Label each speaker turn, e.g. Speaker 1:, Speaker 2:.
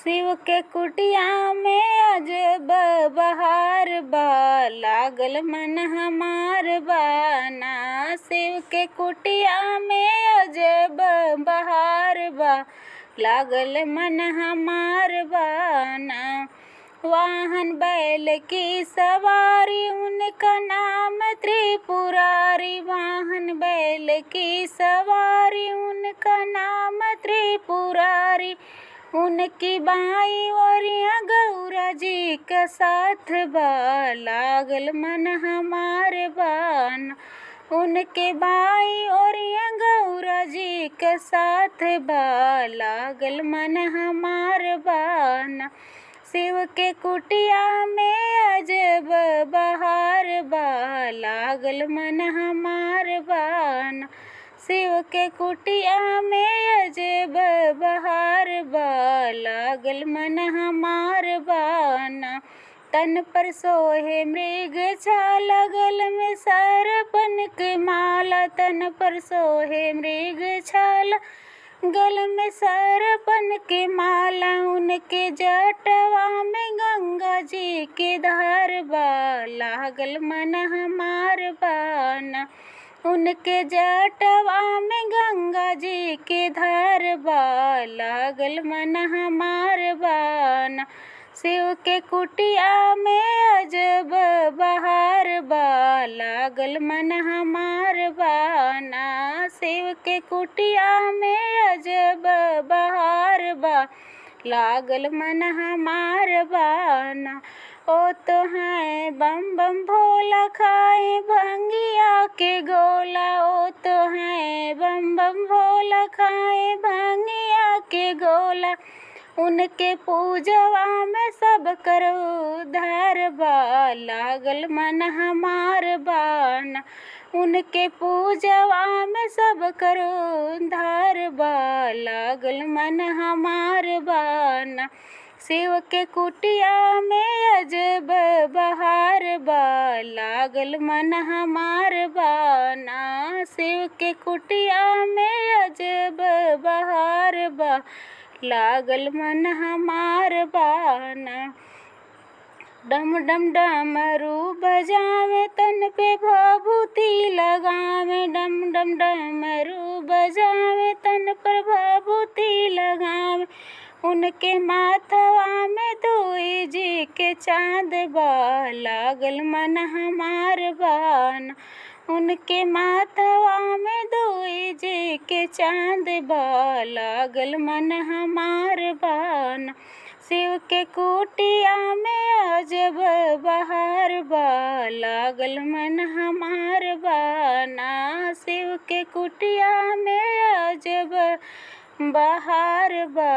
Speaker 1: शिव के कुटिया में अजब बहार बा, लागल मन हमार बाना। शिव के कुटिया में अजब बहार बा, लागल मन हमार बाना। वाहन बैल की सवारी उनका नाम त्रिपुरारी। वाहन बैल की सवारी उनका नाम त्रिपुरारी। उनकी बाई ओरिया गौरा जी का साथ बा, लागल मन हमार बाना। उनके बाई ओरिया गौरा जी का साथ बा, लागल मन हमार बाना। शिव के कुटिया में अजब बहार बा, लागल मन हमार बाना। शिव के कुटिया में अजब बहार बा, लागल मन हमार बाना। तन पर सोहे मृग छाला, गल में सरपन के माला। तन पर सोहे मृग छाला, गल में सरपन के माला। उनके जटवा में गंगा जी के धार बा, लागल मन हमार बाना। उनके जटवा में गंगा जी के धार बा, लागल मन हमार बाना। शिव के कुटिया में अजब बहार बा, लागल मन हमार बाना। शिव के कुटिया में अजब बहार बा, लागल मन हमार बाना। ओ तो हैं बम बम भोला, खाए भंगिया के गोला। ओ तो हैं बम बम भोला, खाए भंगिया के गोला। उनके पूजवा में सब करो उधार बा, लागल मन हमार बाना। उनके पूजवा में सब करो उधार बा, लागल मन हमार बाना। शिव के कुटिया में अजब बहार बा, लागल मन हमार बाना। शिव के कुटिया में अजब बहार बा, लागल मन हमार बाना। डम डम डमरू बजावे, तन पे भभूति लगावे। डम डम डमरू बजावे, तन पर भभूति लगावे। उनके माथवा में दुई जी के चाँद बा, लागल मन हमार बाना। उनके माथवा में दुई जी के चाँद बा, लागल मन हमार बाना। शिव के कुटिया में अजब बहार बा, लागल मन हमार बाना। शिव के कुटिया में अजब बहार बा।